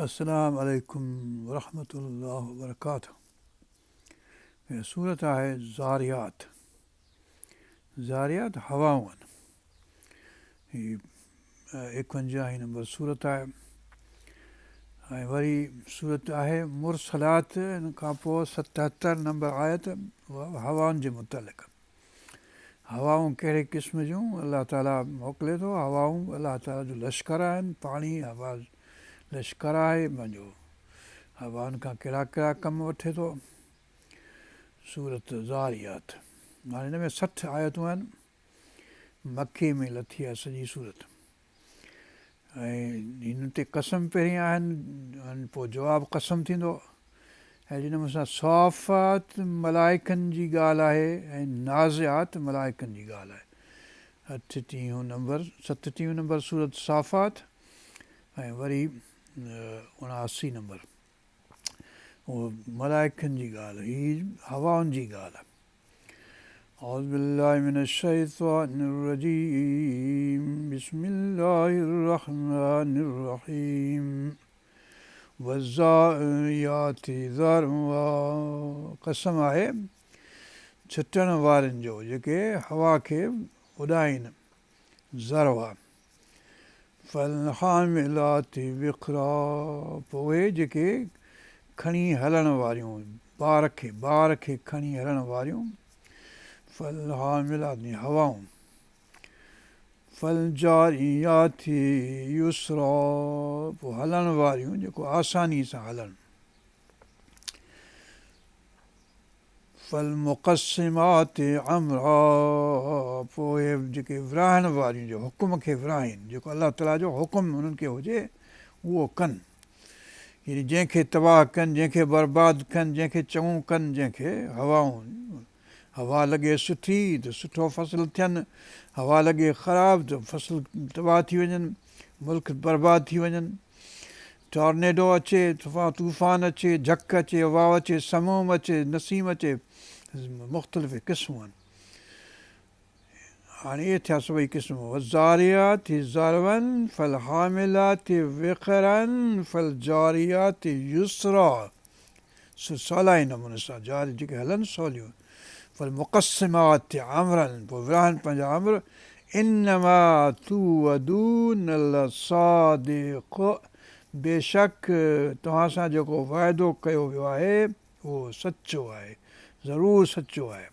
السلام عليڪم ورحمة الله وبرڪاته هي سورت آهي ذاريات ذاريات هوائون آهن هي ايڪونجاهين نمبر سورت آهي ۽ وري سورت آهي مرسلات ان کان پوء ستهتر نمبر آيت هوائن جي متعلق هوائون ڪهڙي قسم جون الله تعاليٰ موڪلي ٿو، هوائون الله تعاليٰ جو لشڪر آهن، پاڻي هوا لشڪر آهي پنهنجو هوائن کان ڪهڙا ڪهڙا ڪم وٺي ٿو. سورة ذاريات هاڻي هن ۾ 60 آيتون آهن، مڪي ۾ لٿي آهي سڄي سورت ۽ هن تي قسم پهرين آهن پوء جواب قسم ٿيندو. اهڙي نموني سان صافات ملائڪن جي ڳالهه آهي ۽ نازعات ملائڪن جي ڳالهه آهي. اٺٽيهون نمبر، ستٽيهون نمبر سورت صافات ۽ وري 79 نمبر اهو ملائڪن جي ڳالهه، هي هوائن جي ڳالهه. اعوذ بالله من الشيطان الرجيم بسم الله الرحمن الرحيم والذاريات ذروا قسم آهي ڇٽڻ وارن جو جيڪي هوا کي اڏائين ذروا فالحاملات وقرا پوء اهي جيڪي کڻي هلڻ واريون بار کي بار کي کڻي هلڻ واريون فالحاملات هوائون فالجاريات يسرا پوء هلڻ واريون جيڪو آساني سان هلن. فالمقسمات امرا پوء اهي جيڪي ورهائڻ واريون جو حڪم کي ورهائين جيڪو الله تعاليٰ جو حڪم انهن کي هجي اهو ڪن يعني جنهن کي تباهه ڪن جنهن کي برباد ڪن جنهن کي چڱو ڪن جنهن کي هوائون هوا لڳي سٺي ته سٺو فصل ٿين، هوا لڳي خراب ته فصل تباهه ٿي وڃن، ملڪ برباد ٿي وڃن. ٽارنيڊو اچي، طوفان اچي، جهڪ اچي، واء اچي، سموم اچي، نسيم اچي، مختلف قسم آهن. هاڻي اهي ٿيا سڀئي قسم، والذاريات ذروا فالحاملات وقرا فالجاريات يسرا سولائي نموني سان جاري جيڪي هلن سوليون فالمقسمات امرا پوء ورهائن پنهنجا امر انما توعدون لصادق بيشڪ توهان سان جيڪو وعدو ڪيو ويو آهي اهو سچو آهي ضرور سچو آهي.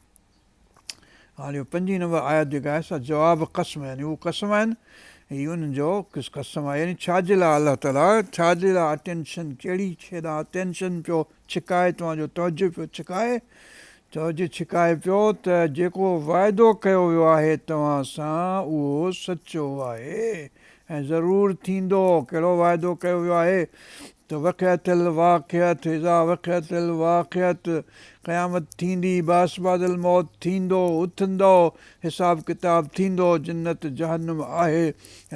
هاڻي اهو پنجين نمبر آيت جيڪا آهي سا جواب قسم يعني اهو قسم آهن هي انهن جو قسم آهي يعني ڇا جي لاء الله تعاليٰ ڇا جي لاء اٽينشن ڪهڙي شيء ڏانهن اٽينشن پيو ڇڪائي توهان جو توجه پيو ڇڪائي توجه ڇڪائي پيو ته جيڪو وعدو ڪيو ويو آهي توهان سان اهو سچو آهي ۽ ضرور ٿيندو ڪهڙو وعدو ڪيو ويو آهي ته وقعت الواقعة اذا وقعت الواقعة قيامت ٿيندي، بعث بعد الموت ٿيندو، اٿندؤ، حساب ڪتاب ٿيندو، جنت جهنم آهي،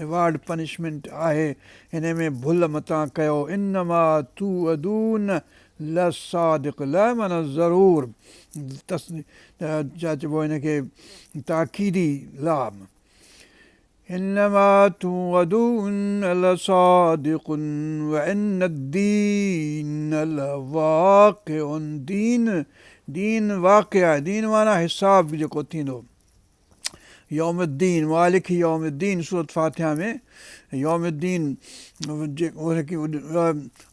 ريوارڊ پنشمينٽ آهي، انهي ۾ ڀل متان ڪيو، انما توعدون لصادق ل معنيٰ ضرور ڇا چئبو هن کي تاڪيدي لام. انما توعدون لصادق وان الدين لواقع دين دين واقع آهي دين معنيٰ حساب جيڪو ٿيندو يوم الدين مالڪ يوم الدين سورت فاتحه ۾ يوم الدين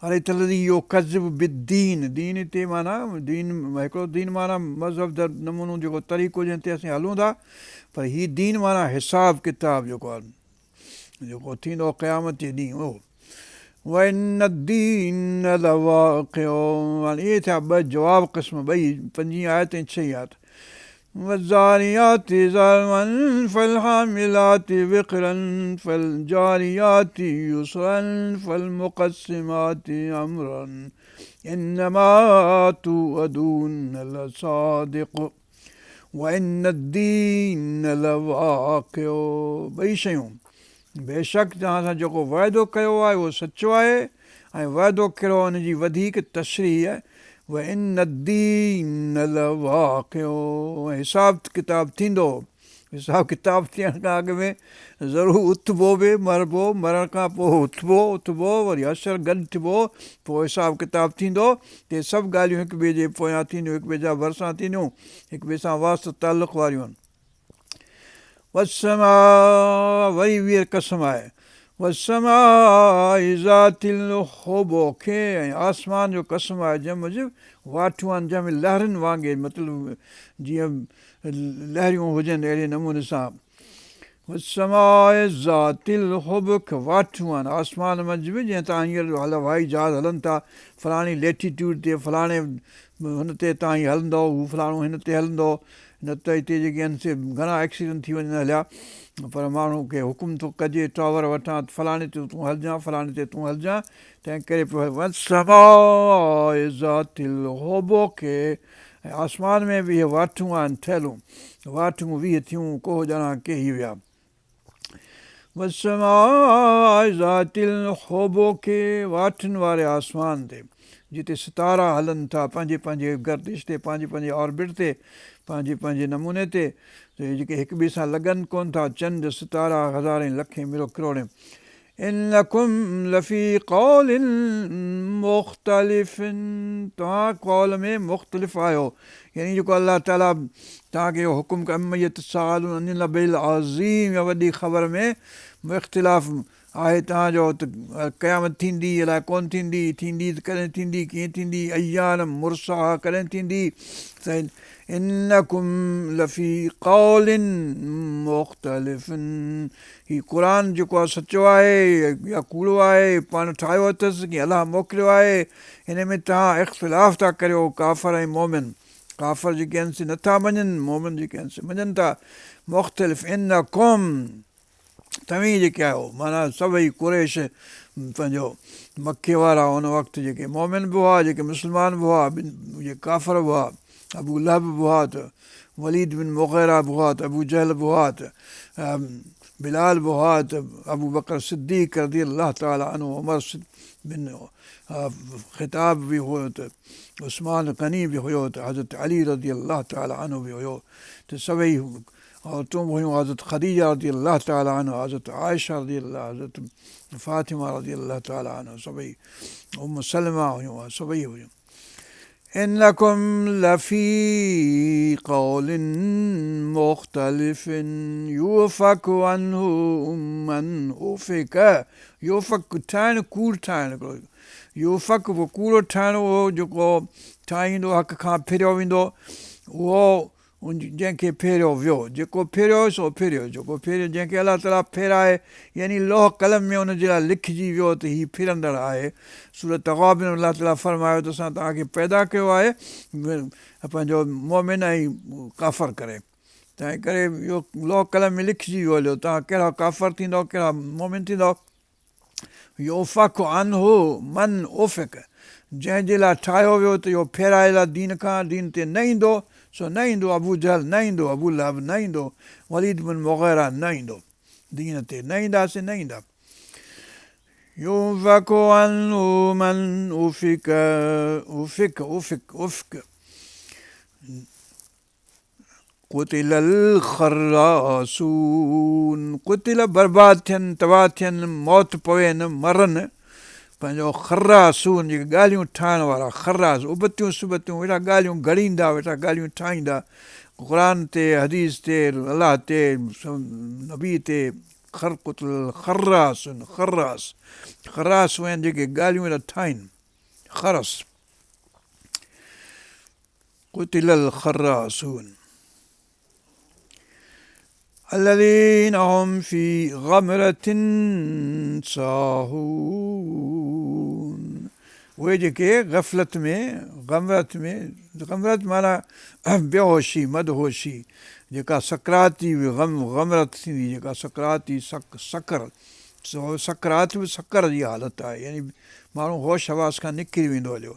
ارئيت الذي يڪذب بالدين دين هتي معنيٰ دين هڪڙو دين معنيٰ مذهب در نمونو جيڪو طريقو جنهن تي اسين هلون ٿا پر هي دين معنيٰ حساب ڪتاب جيڪو آهي جيڪو ٿيندو قيامت جي ڏينهن اهو وان الدين لواقع هاڻي اهي ٿيا ٻه جواب قسم ٻئي پنجين آيت ۽ ڇهين آيت والذاريات ذروا فالحاملات وقرا فالجاريات يسرا فالمقسمات امرا انما توعدون لصادق وان الدين لواقع ٻئي شيون بيشڪ توهان سان جيڪو وعدو ڪيو آهي اهو سچو آهي ۽ وعدو ڪهڙو ان جي وڌيڪ تشريح وان الدين لواقع ۽ حساب ڪتاب ٿيندو حساب ڪتاب ٿيڻ کان اڳ ۾ ضرور اٿبو به، مربو، مرڻ کان پوء اٿبو، اٿبو، وري حشر گڏ ٿبو، پوء حساب ڪتاب ٿيندو، ته اهي سڀ ڳالهيون هڪ ٻئي جي پويان ٿينديون، هڪ ٻئي جا ڀرسان ٿينديون، هڪ ٻئي سان واسطو تعلق واريون آهن. والسماء وري ٻيهر قسم آهي. والسماء ذات الحبڪ ۽ آسمان جو قسم آهي جنهن منجهه واٺون آهن جنهن ۾ لهرن وانگي مطلب جيئن لهريون هجن اهڙي نموني سان والسماء ذات الحبڪ واٺون آهن آسمان منجهه به جيئن تان هينئر هوائي جهاز هلن ٿا فلاڻي ليٽيٽيوڊ تي فلاڻي هن تي تان هي هلندؤ هو فلاڻو هن تي هلندو نه ته هتي جيڪي آهن سي گهڻا ايڪسيڊنٽ ٿي وڃن هليا پر ماڻهو کي حڪم ٿو ڪجي ٽاور وٽان ته فلاڻي تي تون هلجان فلاڻي تي تون هلجان تنهن ڪري پيو والسماء ذات الحبڪ ۽ آسمان ۾ به اهي واٺون آهن ٺهيلون، واٺون 20 ٿيون، ڪوهه ڄاڻان ڪيهي ويا. والسماء ذات الحبڪ واٺن واري آسمان تي، جتي ستارا هلن ٿا پنهنجي پنهنجي گردش تي، پنهنجي پنهنجي آربٽ تي، پنهنجي پنهنجي نموني تي، جيڪي هڪ ٻئي سان لڳن ڪونه ٿا، چنڊ، ستارا هزارين، لکين، ملو ڪروڙين. انڪم لفي قول مختلف توهان قول ۾ مختلف آهيو يعني جيڪو الله تعالي توهان کي اهو حڪم ڪيو عم يتساءلون عن النبا العظيم يا وڏي خبر ۾ اختلاف آهي توهان جو ته قيامت ٿيندي الائي ڪونه ٿيندي ٿيندي ته ڪڏهن ٿيندي ڪيئن ٿيندي ايان مرساها ڪڏهن ٿيندي انڪم لفي قول مختلف هي قرآن جيڪو آهي سچو آهي يا ڪوڙو آهي، پاڻ ٺاهيو اٿس ڪي الله موڪليو آهي، هن ۾ توهان اختلاف ٿا ڪريو، ڪافر ۽ مؤمن، ڪافر جيڪي آهن سي نٿا مڃن، مؤمن جيڪي آهن سي مڃن ٿا، مختلف انڪم توهين جيڪي آهيو معنيٰ سڀئي قريش پنهنجو مڪي وارا ان وقت جيڪي مؤمن به هئا جيڪي مسلمان به هئا جيڪي ڪافر به هئا ابو لهب به هئا ته وليد بن مغيره به هئا ته ابو جهل به هئا ته بلال به هئا ته ابو بڪر صديق رضي الله تعالٰي عنه عمر بن خطاب به هيو ته عثمان غني به هيو ته حضرت علي رضي الله تعالٰي عنه به هيو ته سڀئي عورتون به هيون حضرت خديجه رضي الله تعالٰي عنه حضرت عائشه رضي الله حضرت فاطمه رضي الله تعالٰي عنه سڀئي ام سلمه هيون سڀئي هيون انڪم لفي قول مختلف يؤفڪ عنه من افڪ يؤفڪ ٺاهڻ ڪوڙ ٺاهڻ هڪڙو يؤفڪ پوء ڪوڙو ٺاهڻ اهو جيڪو ٺاهيندو حق کان ڦريو ويندو اهو جنهن کي ڦيريو ويو، جيڪو ڦيريو سو ڦريو، جيڪو ڦيريو جنهن کي الله تعاليٰ ڦيرائي يعني لوح قلم ۾ ان جي لاء لکجي ويو ته هي ڦرندڙ آهي. سورة تغابن ۾ الله تعاليٰ فرمايو ته اسان توهان کي پيدا ڪيو آهي پنهنجو مؤمن ۽ ڪافر ڪري تنهن ڪري اهو لوح قلم ۾ لکجي ويو هليو توهان ڪهڙا ڪافر ٿيندؤ ڪهڙا مؤمن ٿيندؤ. يؤفڪ عنه من افڪ جنهن جي لاء ٺاهيو ويو ته اهو ڦيرايل آهي دين کان، دين تي نه ايندو، سو نه ايندو، ابو جهل نه ايندو، ابو لهب نه ايندو، وليد بن مغيره نه ايندو، دين تي نه ايندا سي نه ايندا. يؤفڪ عنه من افڪ افڪ افڪ افڪ. قتل الخراصون قتل برباد ٿين تباهه ٿين موت پوين مرن پنهنجو خراصون جيڪي ڳالهيون ٺاهڻ وارا خراص ابتيون سبتيون ويٺا ڳالهيون گهڙيندا ويٺا ڳالهيون ٺاهيندا قرآن تي حديث تي الله تي نبي تي خر قتل الخراصون خراص خراص آهن جيڪي ڳالهيون ويٺا ٺاهين خرص قتل الخراصون الذين هم في غمرة ساهون اهي جيڪي غفلت ۾ غمرت ۾ غمرت معنيٰ بيهوشي مدهوشي جيڪا سڪرات جي غم غمرت ٿيندي جيڪا سڪرات جي سڪ سڪر سو سڪرات به سڪر جي حالت آهي يعني ماڻهو هوش حواس کان نڪري ويندو هليو.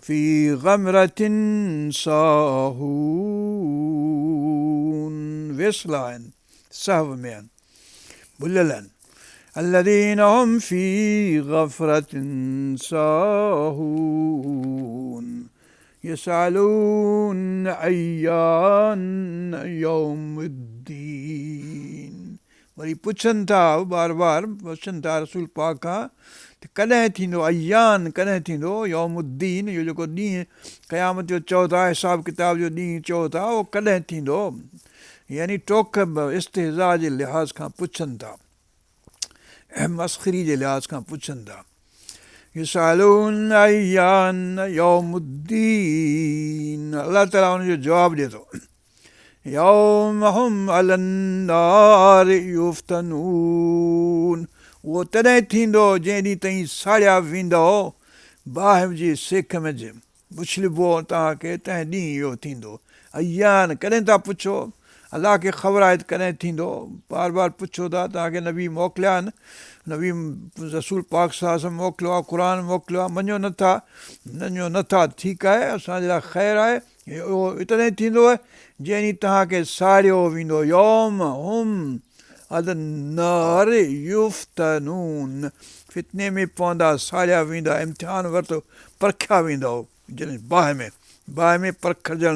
في غمرة ساهون ويسلا آهن، سهو ۾ آهن، ڀليل آهن. الذين هم في غفرة ساهون. يسألون ايان يوم الدين وري پڇن ٿا بار بار پڇن ٿا رسول پاڪ کان ته ڪڏهن ٿيندو ايان ڪڏهن ٿيندو يوم الدين اهو جيڪو ڏينهن قيامت جو چئو ٿا حساب ڪتاب جو ڏينهن چئو ٿا اهو ڪڏهن ٿيندو يعني ٽوڪ استهزا جي لحاظ کان پڇن ٿا ۽ مسخري جي لحاظ کان پڇن ٿا. يسالون ايان يوم الدين الله تعالي ان جو جواب ڏي ٿو يوم هم علي النار يفتنون اهو تڏهن ٿيندو جنهن ڏينهن توهين ساڙيا ويندؤ باهه جي سيڪ ۾ اڇلبو توهان کي تنهن ڏينهن اهو ٿيندو. ايان، ڪڏهن ٿا پڇو؟ الله کي خبر آهي ته ڪڏهن ٿيندو. بار بار پڇو ٿا، توهان کي نبي موڪليا آهن، نبي رسول پاڪ صلي الله عليه وسلم موڪليو آهي، قرآن موڪليو آهي، مڃو نه ٿا، مڃو نه ٿا، ٺيڪ آهي، اسان جي لاء خير آهي، اهو تڏهن ٿيندو جنهن ڏينهن توهان کي ساڙيو ويندو، يوم هم علي النار يفتنون، فتني ۾ پوندا، ساڙيا ويندا، امتحان ورتو پرکيا ويندؤ جڏهن باهه ۾ باهه ۾ پرکجڻ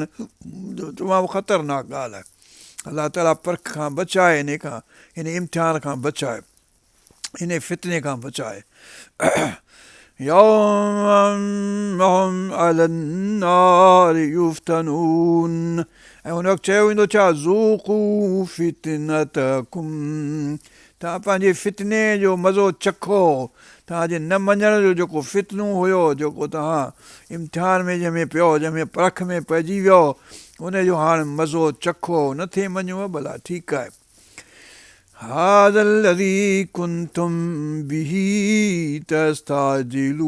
تمام خطرناڪ ڳالهه آهي الله تعاليٰ پرک کان بچائي انهي کان انهي امتحان کان بچائي انهي فتني کان بچائي يوم هم علي النار يفتنون ۽ ان وقت چيو ويندو ڇا ذوقوا فتنتڪم توهان پنهنجي فتني جو مزو چکو، توهان جي نه مڃڻ جو جيڪو فتنو هيو، جيڪو توهان امتحان ۾ جنهن ۾ پيو، جنهن ۾ پرک ۾ پئجي ويو، ان جو هاڻ مزو چکو، نه ٿي مڃو ڀلا ٺيڪ آهي. هذا الذي ڪنتم به تستعجلون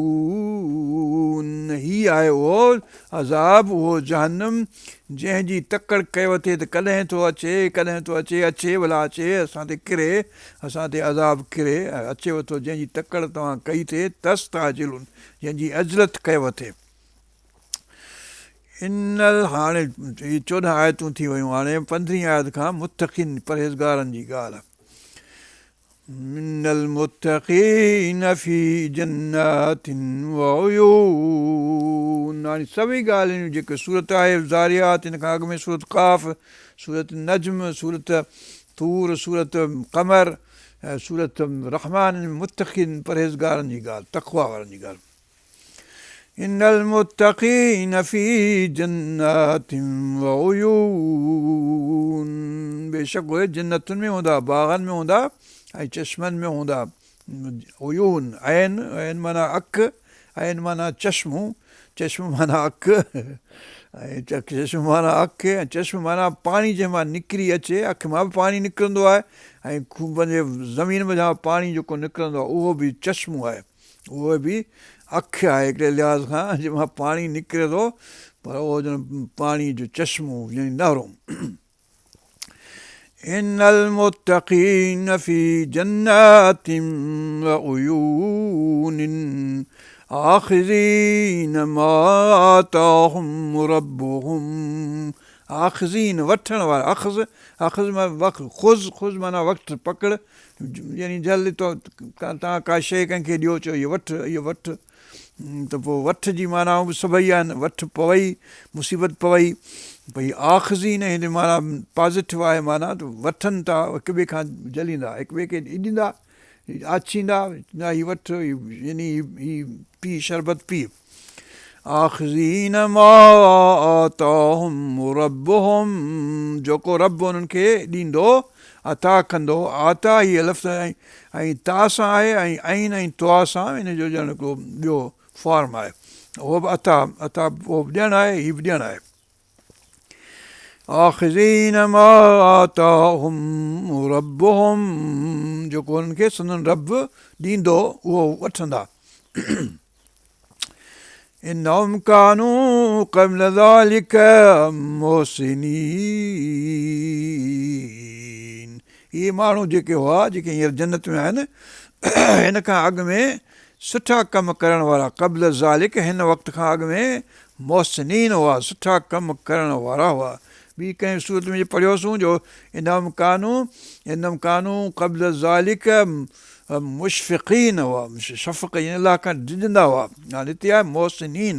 هي آهي اهو عذاب، اهو جهنم، جنهن جي تڪڙ ڪيو ٿي ته ڪڏهن ٿو اچي، ڪڏهن ٿو اچي، اچي ڀلا اچي، اسان تي ڪري، اسان تي عذاب ڪري، اچيو ٿو، جنهن جي تڪڙ توهان ڪئي ٿي، تستعجلون، جنهن جي عجلت ڪيو ٿي. ان هاڻي هي 14 آيتون ٿي ويون، هاڻي پندرهين آيت کان متقين، پرهيزگارن جي ڳالهه. ان المتقين في جنات وعيون هاڻي سڀئي ڳالهيون جيڪي سورت آهي ذاريات ان کان اڳ ۾ سورت قاف سورت نجم سورت طور سورت قمر سورت رحمان متقين پرهيزگارن جي ڳالهه تقوا وارن جي ڳالهه ان المتقين في جنات وعيون بيشڪ اهي جنتن ۾ هوندا باغن ۾ هوندا ۽ چشمن ۾ هوندا عيون عين عين معنيٰ اک عين معنيٰ چشمو چشم معنيٰ اک ۽ چشم معنيٰ اک ۽ چشم معنيٰ پاڻي جنهن مان نڪري اچي اک مان به پاڻي نڪرندو آهي ۽ پنهنجي زمين منجهان پاڻي جيڪو نڪرندو آهي اهو به چشمو آهي اهو به اک آهي هڪڙي لحاظ کان جنهن مان پاڻي نڪري ٿو پر اهو ڄڻ پاڻي جو چشمو يعني نهرون ان المتقين في جنات وعيون آخذين ما آتاهم ربهم آخذين وٺڻ وارا اخذ اخذ خذ خذ معنيٰ وقت پڪڙ يعني جلد توهان ڪا شيء ڪنهن کي ڏيو چئو هيء وٺ هيء وٺ ته پوء وٺ جي معنائون به سڀئي آهن وٺ پوئي مصيبت پوئي ڀئي آخذين هن جي معنيٰ پازيٽو آهي معنيٰ ته وٺن ٿا هڪ ٻئي کان جهليندا هڪ ٻئي کي ڏيندا آڇيندا چوندا هي وٺ يعني هي پي شربت پي آخذين ما آتاهم ربهم جيڪو رب انهن کي ڏيندو عطا ڪندو آتا هي لفظ ۽ تا سان آهي ۽ عين ۽ طا سان ان جو ڄڻ هڪڙو ٻيو فارم آهي اهو به عطا عطا اهو به ڏيڻ آهي هي به ڏيڻ آهي آخذين ما آتاهم ربهم جيڪو انهن کي سندن رب ڏيندو اهو وٺندا انهم ڪانوا قبل ذلڪ محسنين اهي ماڻهو جيڪي هئا جيڪي هينئر جنت ۾ آهن هن کان اڳ ۾ سٺا ڪم ڪرڻ وارا قبل ذلڪ هن وقت کان اڳ ۾ محسنين هئا سٺا ڪم ڪرڻ وارا هئا ٻي ڪنهن سورت ۾ پڙهيوسون جو انهم ڪانوا انهم ڪانوا قبل ذلڪ مشفقين هئا، شفق يعني الله کان ڊڄندا هئا، هاڻي هتي آهي محسنين.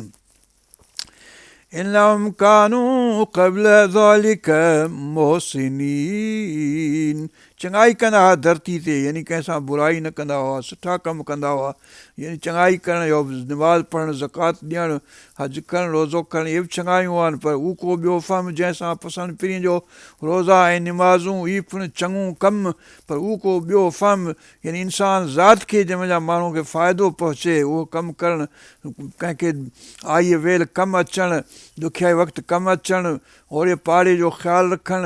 انهم ڪانوا قبل ذلک محسنين چڱائي ڪندا هئا ڌرتي تي يعني ڪنهن سان برائي نه ڪندا هئا سٺا ڪم ڪندا هئا يعني چڱائي ڪرڻ اهو نماز پڙهڻ زڪوات ڏيڻ حج ڪرڻ روزو ڪرڻ اهي به چڱايون آهن پر هو ڪو ٻيو فهم جنهن سان پسن پرين جو روزا ۽ نمازون هي پڻ چڱو ڪم پر هو ڪو ٻيو فهم يعني انسان ذات کي جنهن منجهان ماڻهو کي فائدو پهچي اهو ڪم ڪرڻ، ڪنهن کي آئيء ويل ڪم اچڻ، ڏکيائي وقت ڪم اچڻ، اوڙي پاڙي جو خيال رکڻ،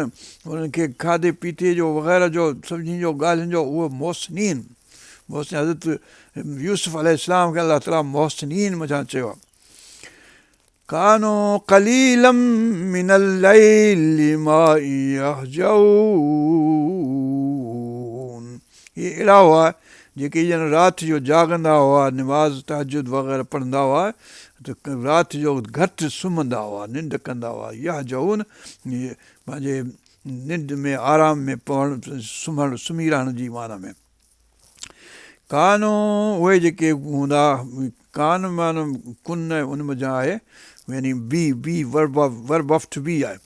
انهن کي کاڌي پيتي جو وغيره جو سڀني جو ڳالهين جو اهو محسنين محسن حضرت يوسف عليه السلام کي الله تعاليٰ محسنين منجهان چيو آهي. ڪانوا قليلا من الليل ما يهجعون اهي اهڙا هئا جيڪي ڄڻ رات جو جاڳندا هئا نماز تهجد وغيره پڙهندا هئا ته رات جو گهٽ سمهندا هئا ننڊ ڪندا هئا يهجعون پنهنجي ننڊ ۾ آرام ۾ پوڻ سمهڻ سمهي رهڻ جي معنيٰ ۾ ڪانو اهي جيڪي هوندا ڪان معنيٰ ڪن ان منجهان آهي يعني be be verb verb of to be آهي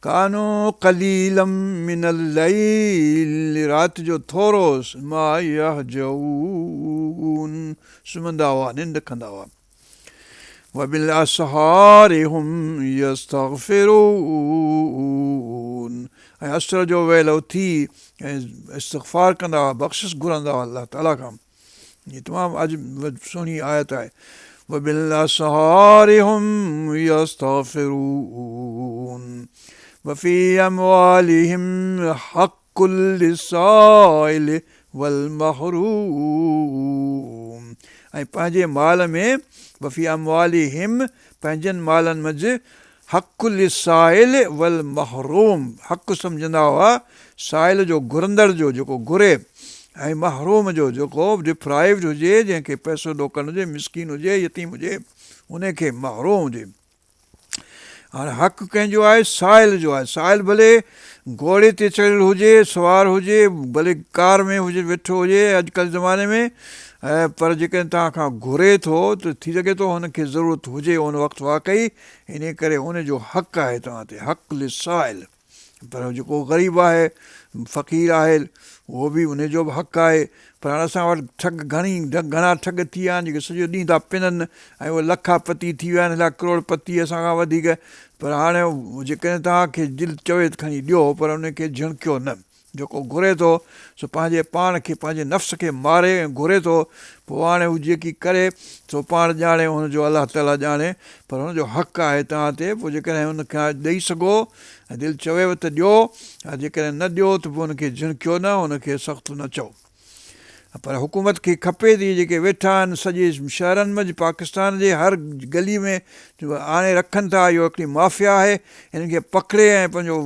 ڪانو قليلا من الليل رات جو ٿورو ما يهجعون سمهندا هئا ننڊ ڪندا هئا وبالاسحار هم يستغفرون ۽ اسر جو ويل اٿي ۽ استغفار ڪندا هئا بخشش گهرندا هئا الله تعالي کان هي تمام اڄ سهڻي آيت آهي وبالاسحار هم يستغفرون وفي اموالهم حق للسائل والمحروم ۽ پنهنجي مال ۾ وفي اموالهم پنهنجن مالن منجه حق للسائل والمحروم حق سمجهندا هئا سائل جو گهرندڙ جو جيڪو گهري ۽ محروم جو جيڪو ڊپرائيوڊ هجي جنهن کي پئسو ڏوڪڙ نه هجي مسڪين هجي يتيم هجي ان کي محروم هجي. هاڻي حق ڪنهن جو آهي؟ سائل جو آهي. سائل ڀلي گهوڙي تي چڙهيل هجي، سوار هجي، ڀلي ڪار ۾ هجي ويٺو هجي اڄڪلهه زماني ۾ پر جيڪڏهن توهان کان گهري ٿو ته ٿي سگهي ٿو هن کي ضرورت هجي ان وقت واقعي انهي ڪري ان جو حق آهي توهان تي حق للسائل. پر جيڪو غريب آهي، فقير آهي، اهو به ان جو به حق آهي. پر هاڻي اسان وٽ ٺڳ گهڻي گهڻا ٺڳ ٿي ويا آهن جيڪي سڄو ڏينهن ٿا پنن ۽ اهي لکا پتي ٿي ويا آهن الائي ڪروڙ پتي اسان کان وڌيڪ پر هاڻي جيڪڏهن توهان کي دل چوي ته کڻي ڏيو پر ان کي جهڻڪيو نه. جيڪو گهري ٿو سو پنهنجي پاڻ کي پنهنجي نفس کي ماري ۽ گهري ٿو پوء هاڻي هو جيڪي ڪري سو پاڻ ڄاڻي ان جو الله تعاليٰ ڄاڻي پر هن جو حق آهي توهان تي پوء جيڪڏهن ان کان ڏئي سگهو ۽ دل چويو ته ڏيو ۽ جيڪڏهن نه ڏيو ته پوء ان کي جهڻڪيو نه ان کي سخت نه چئو. پر حڪومت کي کپي ته اهي جيڪي ويٺا آهن سڄي شهرن منجهه پاڪستان جي هر گلي ۾ آڻي رکن ٿا اهو هڪڙي مافيا آهي انهن کي پڪڙي ۽ پنهنجو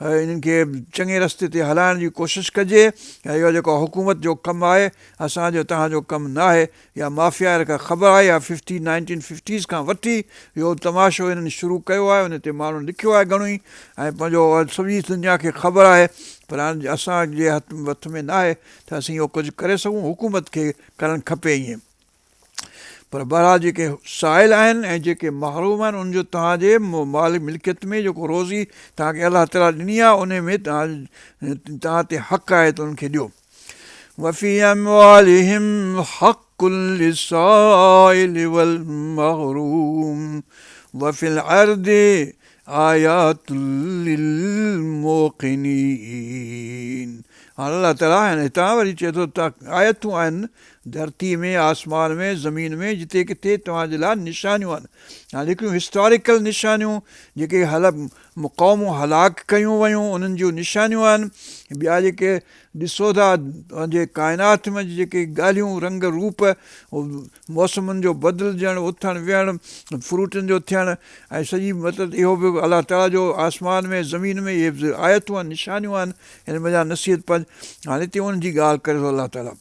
انهن کي چڱي رستي تي هلائڻ جي ڪوشش ڪجي ۽ اهو جيڪو حڪومت جو ڪم آهي اسان جو توهان جو ڪم نه آهي يا مافيا کي خبر آهي يا ففٽي نائنٽين ففٽيز کان وٺي اهو تماشو انهن شروع ڪيو آهي ان تي ماڻهن لکيو آهي گهڻو ئي ۽ پنهنجو سڄي دنيا کي خبر آهي پر هاڻي اسان جي هٿ وٿ ۾ نه آهي ته اسين اهو ڪجهه ڪري سگهون حڪومت کي ڪرڻ کپي ائين پر بهرحال جيڪي سائل آهن ۽ جيڪي محروم آهن انهن جو توهان جي مال ملڪيت ۾ جيڪو روزي توهان کي الله تعاليٰ ڏني آهي ان ۾ توهان تي حق آهي ته انهن کي ڏيو وفي اموالهم حق للسائل والمحروم وفي الارض آيات للموقنين هاڻ الله تعاليٰ هن هتان وري چئي ٿو ته آيتون آهن ڌرتي ۾ آسمان ۾ زمين ۾ جتي ڪٿي توهان جي لاء نشانيون آهن هاڻي هڪڙيون هسٽاريڪل نشانيون جيڪي هل قومون هلاڪ ڪيون ويون انهن جون نشانيون آهن ٻيا جيڪي ڏسو ٿا پنهنجي ڪائنات ۾ جيڪي ڳالهيون رنگ روپ موسمن جو بدلجڻ اٿڻ ويهڻ فروٽن جو ٿيڻ ۽ سڄي مطلب اهو به الله تعاليٰ جو آسمان ۾ زمين ۾ اهي به آيتون آهن نشانيون آهن هن منجهان نصيحت پنهنجي هاڻي هتي ان جي ڳالهه ڪري ٿو الله تعاليٰ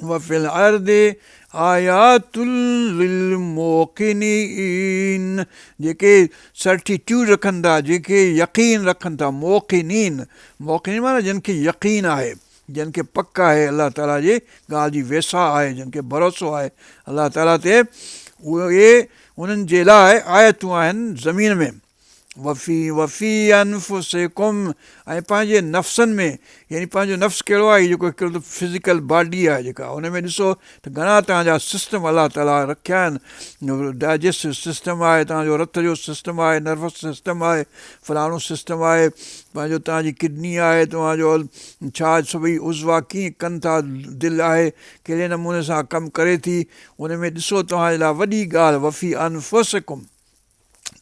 وفي الارض آيات للموقنين جيڪي سرٽيٽيوڊ رکن ٿا جيڪي يقين رکن ٿا موقنين موقنين معنيٰ جن کي يقين آهي جن کي پڪ آهي الله تعاليٰ جي ڳالهه جي ويساهه آهي جن کي ڀروسو آهي الله تعاليٰ تي اهي انهن جي لاء آيتون آهن زمين ۾. وفي وفي انفسڪم ۽ پنهنجي نفسن ۾ يعني پنهنجو نفس ڪهڙو آهي هي جيڪو هڪڙو ته فزيڪل باڊي آهي جيڪا ان ۾ ڏسو ته گهڻا توهان جا سسٽم الله تعاليٰ رکيا آهن ڊائجسٽو سسٽم آهي توهان جو رت جو سسٽم آهي نروس سسٽم آهي فلاڻو سسٽم آهي پنهنجو توهان جي ڪڊني آهي توهان جو ڇا سڀئي عضوا ڪيئن ڪن ٿا دل آهي ڪهڙي نموني سان ڪم ڪري ٿي ان ۾ ڏسو توهان جي لاء وڏي ڳالهه وفي انفسڪم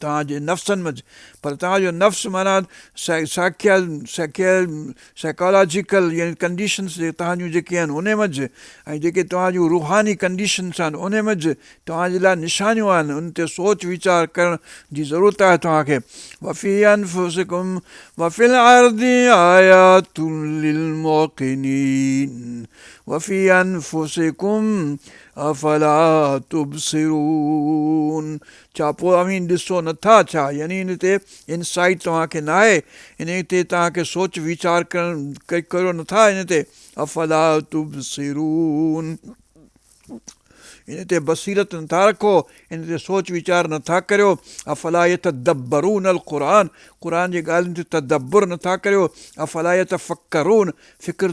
توهان جي نفسن منجه پر توهان جو نفس معنيٰ سائيڪالاجيڪل يعني ڪنڊيشنس توهان جون جيڪي آهن انهي منجه ۽ جيڪي توهان جون روحاني ڪنڊيشنس آهن انهي منجه توهان جي لاء نشانيون آهن ان تي سوچ ويچار ڪرڻ جي ضرورت آهي توهان کي وفي انفسڪم وفي الارض آيات للموقنين وفي انفسڪم افلا تبصرون ڇا پوء اوهين ڏسو نه ٿا ڇا؟ يعني ان تي انسائيٽ توهان کي ناهي، انهيء تي توهان کي سوچ ويچار ڪرڻ ڪريو نه ٿا ان تي، افلا تبصرون ان تي بصيرت نه ٿا رکو، ان تي سوچ ويچار نه ٿا ڪريو، افلا يتدبرون القرآن قرآن جي ڳالهين تي تدبر نه ٿا ڪريو، افلا يتفڪرون فڪر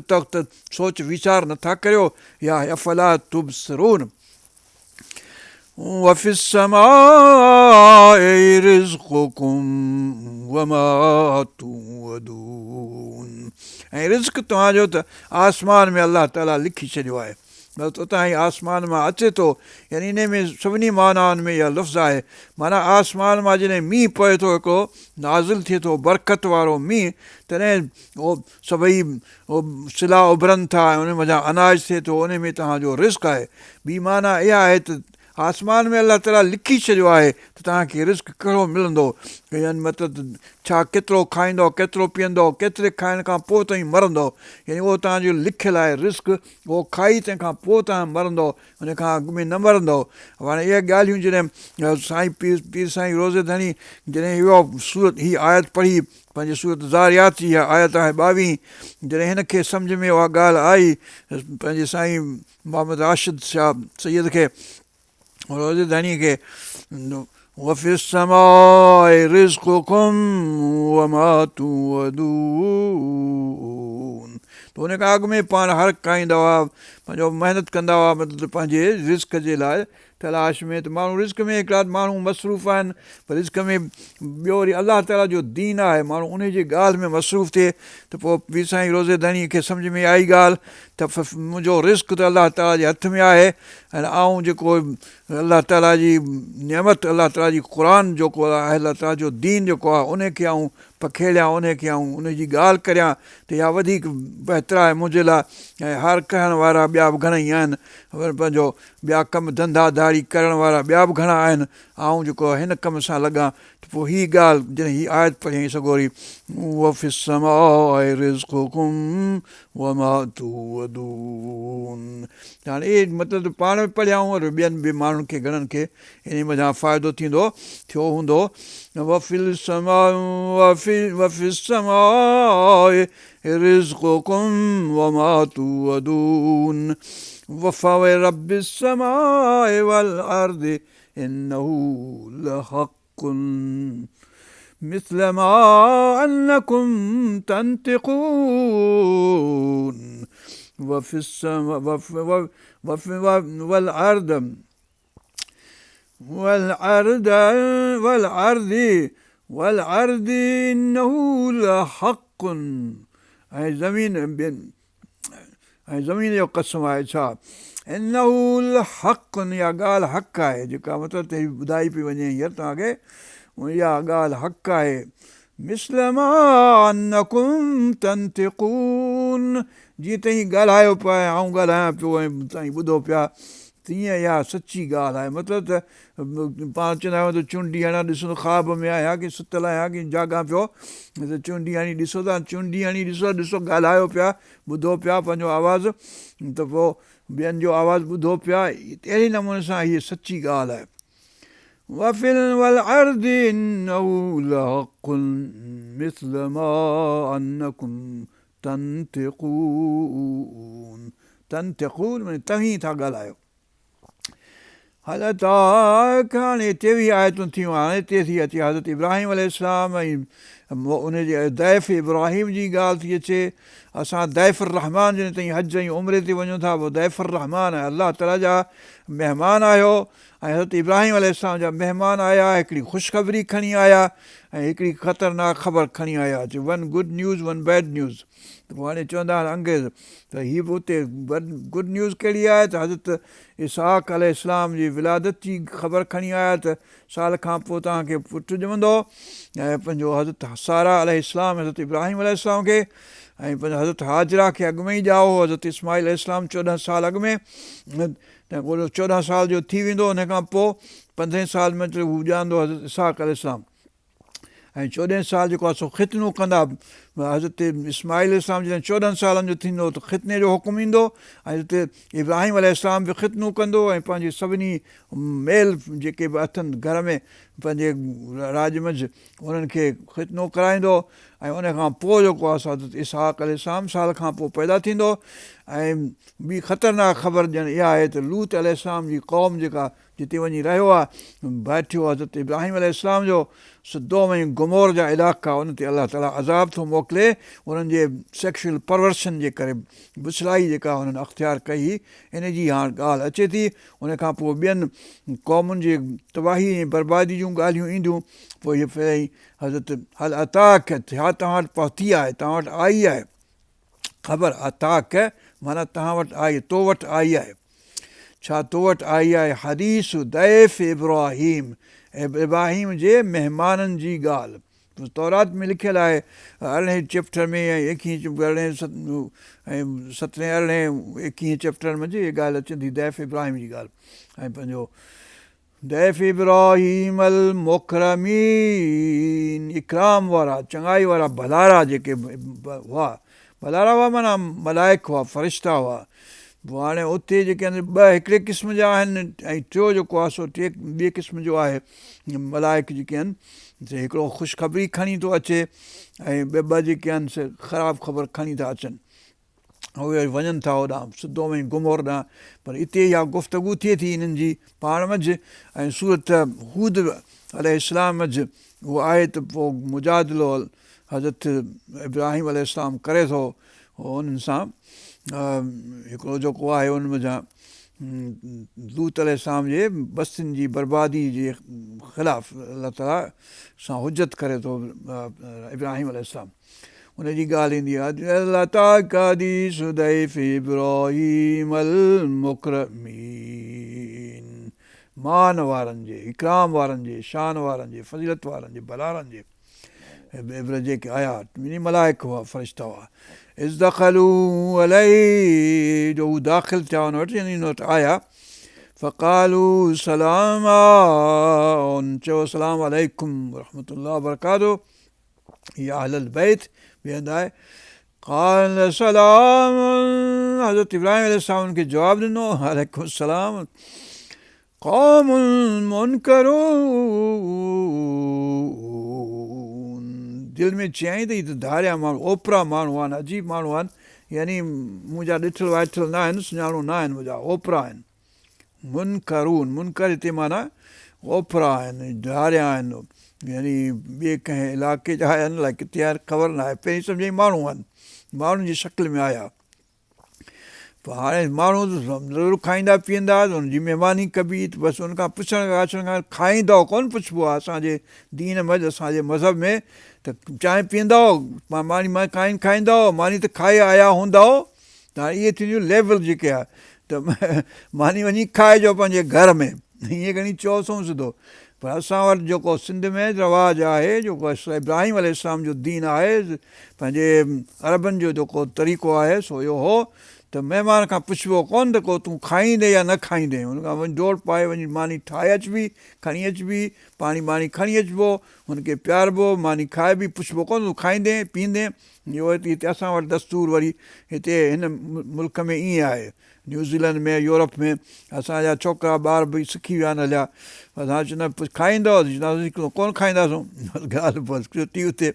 سوچ ويچار نه ٿا ڪريو يا افلا تبصرون. وفي السماء رزقڪم وما توعدون ۽ رزق توهان جو ته آسمان ۾ الله تعالي لکي ڇڏيو آهي بس اتان ئي آسمان مان اچي ٿو يعني انهي ۾ سڀني معنائن ۾ اها لفظ آهي معنيٰ آسمان مان جڏهن مينهن پوي ٿو هڪڙو نازل ٿئي ٿو برڪت وارو مينهن تڏهن اهو سڀئي سلا اڀرن ٿا ۽ انهن منجهان اناج ٿئي ٿو، انهي ۾ توهان جو رزق آهي. ٻي معنيٰ اها آهي ته آسمان ۾ الله تعاليٰ لکي ڇڏيو آهي ته توهان کي رزق ڪهڙو ملندو، يعني مطلب ته ڇا ڪيترو کائيندؤ، ڪيترو پيئندؤ، ڪيتري کائڻ کان پوء توهين مرندؤ، يعني اهو توهان جو لکيل آهي رزق، اهو کائي تنهن کان پوء توهان مرندؤ، ان کان اڳ ۾ نه مرندؤ. هاڻي اهي ڳالهيون جڏهن سائين پير سائين روضي ڌڻي جڏهن اها سورت هي آيت پڙهي پنهنجي سورت ذاريات جي اها آيت آهي ٻاويهين، جڏهن هن کي سمجهه ۾ اها ڳالهه آئي پنهنجي سائين محمد راشد شاهه سيد کي روضي ڌڻي کي وفي السماء رزقڪم وما توعدون ته ان کان اڳ ۾ پاڻ هر کائيندا هئا پنهنجو محنت ڪندا هئا مطلب پنهنجي رزق جي لاء تلاش ۾ ته ماڻهو رزق ۾ هڪڙا ته ماڻهو مصروف آهن پر رزق ۾ ٻيو وري الله تعاليٰ جو دين آهي ماڻهو انهي جي ڳالهه ۾ مصروف ٿئي ته پوء پير سائين روضي ڌڻي کي سمجهه ۾ آئي ڳالهه ته منهنجو رزق ته الله تعاليٰ جي هٿ ۾ آهي ۽ آئون جيڪو الله تعاليٰ جي نعمت الله تعاليٰ جي قرآن جيڪو آهي الله تعاليٰ جو دين جيڪو آهي انهي کي آئون پکيڙيان انهي کي آئون انهي جي ڳالهه ڪريان ته اها وڌيڪ بهتر آهي منهنجي لاء ۽ هر ڪهڻ وارا ٻيا به گهڻئي آهن پنهنجو ٻيا ڪم ڌنڌا ڌاڙي ڪرڻ وارا ٻيا به گهڻا آهن، آئون جيڪو هن ڪم سان لڳان ته پوء هي ڳالهه جڏهن هي آيت پڙهيائين سڳوري وفي السماء رزقڪم وما توعدون ته هاڻي اهي مطلب ته پاڻ به پڙهيائون اور ٻين به ماڻهن کي گهڻن کي انهي منجهان فائدو ٿيندو ٿيو هوندو وفي السماء وفي السماء رزقڪم وما توعدون فورب السماء والارض انه لحق مثل ما انڪم تنطقون وفي السماء والارض والارض والارض والارض انه لحق ۽ زمين ۽ زمين جو قسم آهي ڇا انه لحق اها ڳالهه حق آهي جيڪا مطلب ته ٻڌائي پئي وڃي هينئر توهان کي اها ڳالهه حق آهي مثل ما انڪم تنطقون جيئن توهين ڳالهايو پيا ۽ آئون ڳالهايان پيو ۽ توهين ٻڌو پيا تيئن اها سچي ڳالهه آهي مطلب ته پاڻ چوندا آهيون ته چونڊي هڻان ڏسو ته خواب ۾ آهيان ڪي ستل آهيان ڪي جاڳان پيو ته چونڊي هڻي ڏسو ته چونڊي هڻي ڏسو ڏسو ڳالهايو پيا ٻڌو پيا پنهنجو آواز ته پوء ٻين جو آواز ٻڌو پيا اهڙي نموني سان هيء سچي ڳالهه آهي وفي والارض انه لحق مثل ما انڪم تنطقون تنطقون معني توهين ٿا ڳالهايو. هل اتاڪ هاڻي 23 آيتون ٿيون هاڻي هتي ٿي اچي حضرت ابراهيم عليه السلام ۽ ان جي ضيف ابراهيم جي ڳالهه ٿي اچي اسان ضيف الرحمان جڏهن تائين حج ۽ عمري تي وڃون ٿا پوء ضيف الرحمان الله تعاليٰ جا مهمان آهيو ۽ حضرت ابراهيم عليه السلام جا مهمان آيا هڪڙي خوشخبري کڻي آيا ۽ هڪڙي خطرناڪ خبر کڻي آيا چي one good news one bad news ته پوء هاڻي چوندا آهن انگريز ته هي به اتي گڊ نيوز ڪهڙي آهي ته حضرت اسحاق عليه السلام جي ولادت جي خبر کڻي آيا ته سال کان پوء توهان کي پٽ ڄمندو ۽ پنهنجو حضرت ساره عليه السلام حضرت ابراهيم عليه السلام کي ۽ پنهنجو حضرت هاجره کي اڳ ۾ ئي ڄائو هو حضرت اسماعيل عليه السلام 14 سال اڳ ۾ تنهن پوء 14 سال جو ٿي ويندو ان کان پوء پندرهين سال ۾ هو ڄائندو حضرت اسحاق عليه السلام ۽ چوڏهين سال جيڪو آهي سو ختنو ڪندا. حضرت اسماعيل عليه السلام جڏهن 14 سالن جو ٿيندو ته ختني جو حڪم ايندو ۽ حضرت ابراهيم عليه السلام به ختنو ڪندو ۽ پنهنجي سڀني ميل جيڪي به اٿن گهر ۾ پنهنجي راڄ منجهه انهن کي ختنو ڪرائيندو ۽ ان کان پوء جيڪو آهي سو حضرت اسحاق عليه السلام سال کان پوء پيدا ٿيندو ۽ ٻي خطرناڪ خبر ڄڻ اها آهي ته لوط عليه السلام جي قوم جيڪا جتي وڃي رهيو آهي، ڀائٽيو حضرت ابراهيم عليه السلام جو، سدوم ۽ گمور جا علائقا ان تي الله تعاليٰ عذاب ٿو موڪلي انهن جي سيڪشوئل پرورشن جي ڪري بڇڙائي جيڪا انهن اختيار ڪئي هئي ان جي هاڻ ڳالهه اچي ٿي ان کان پوء ٻين قومن جي تباهي ۽ بربادي جون ڳالهيون اينديون پوء هي پهريائين حضرت هل اتاڪ ڇا توهان وٽ پهتي آهي توهان وٽ آئي آهي خبر اتاڪ معنيٰ توهان وٽ آئي، تو وٽ آئي آهي. ڇا تو وٽ آئي آهي حديث ضيف ابراهيم، ابراهيم جي مهمانن جي ڳالهه. تورات ۾ لکيل آهي ارڙهين چيپٽر ۾ ۽ ايڪيهين ارڙهين ۽ سترهين ارڙهين ايڪيهين چيپٽر منجهه هيء ڳالهه اچي ٿي ضيف ابراهيم جي ڳالهه ۽ پنهنجو ضيف ابراهيم المڪرمين اڪرام وارا، چڱائي وارا، ڀلارا جيڪي هئا، ڀلارا هئا معنيٰ ملائڪ هئا، فرشتا هئا. پوء هاڻي اتي جيڪي آهن ٻه هڪڙي قسم جا آهن ۽ ٽيو جيڪو آهي سو ٽي ٻئي قسم جو آهي. ملائڪ جيڪي آهن سي هڪڙو خوشخبري کڻي ٿو اچي ۽ ٻه ٻه جيڪي آهن سي خراب خبر کڻي ٿا اچن. اهي وڃن ٿا هوڏانهن سدوم ۽ گمور ڏانهن پر اتي اها گفتگو ٿئي ٿي انهن جي پاڻ منجهه ۽ سورت هود عليه السلام منجهه اهو آهي ته پوء مجادلو حضرت ابراهيم عليه السلام ڪري ٿو انهن سان هڪڙو جيڪو آهي ان منجهان لوط عليه السلام جي بستين جي بربادي جي خلاف الله تعاليٰ سان حجت ڪري ٿو ابراهيم عليه السلام ان جي ڳالهه ايندي آهي هل اتاڪ حديث ضيف ابراهيم المڪرمين مان وارن جي اڪرام وارن جي شان وارن جي فضيلت وارن جي ڀلارن جي جيڪي آيا يعني ملائڪ هئا فرشتا هئا اذ دخلوا عليه جو هو داخل ٿيا ان وٽ يعني ان وٽ آيا فقالوا سلاما چيو السلام عليڪم ورحمة الله وبرڪاته يا اهل البيت ٻئي هنڌ آهي قال سلام حضرت ابراهيم عليه السلام کي جواب ڏنو عليڪم السلام قوم منڪرون دل ۾ چيائين ته هي ته ڌاريا ماڻهو اوپرا ماڻهو آهن عجيب ماڻهو آهن يعني منهنجا ڏٺل وائٺل نه آهن سڃاڻو نه آهن منهنجا اوپرا آهن منڪرون، منڪر هتي معنيٰ اوپرا آهن، ڌاريا آهن، يعني ٻئي ڪنهن علائقي جا آهن الائي ڪٿي آهن خبر ناهي، پهرين سمجهيائين ماڻهو آهن، ماڻهن جي شڪل ۾ آيا. پوء هاڻي ماڻهو ضرور کائيندا پيئندا ته ان جي مهماني ڪبي ته بس ان کان پڇڻ ڪاڇڻ کان کائيندؤ ڪونه پڇبو آهي اسان جي دين منجهه اسان جي مذهب ۾ ته چانهه پيئندؤ ماني کائيندؤ ماني ته کائي آيا هوندؤ ته هاڻي اهي ٿينديون ليول جيڪي آهي ته ماني وڃي کائجو پنهنجي گهر ۾ ائين کڻي چئو سنئون سڌو پر اسان وٽ جيڪو سنڌ ۾ رواج آهي جيڪو ابراهيم عليه السلام جو دين آهي پنهنجي عربن جو جيڪو طريقو آهي سو اهو هو ته مهمان کان پڇبو ڪونه ته ڪو تون کائيندين يا نه کائيندين هن کان وڃي ڊوڙ پائي وڃي ماني ٺاهي اچبي کڻي اچبي پاڻي ٻاڻي کڻي اچبو هن کي پياربو ماني کائبي پڇبو ڪونه تون کائيندين پيئندين اهو هتي اسان وٽ دستور وري هتي هن ملڪ ۾ ائين آهي. نيوزيلنڊ ۾ يورپ ۾ اسان جا ڇوڪرا ٻار به سکي ويا آهن هليا. اسان چوندا آهيون کائيندؤ؟ چوندا آهن ڪونه کائينداسون. ڳالهه بس ڇٽي اتي.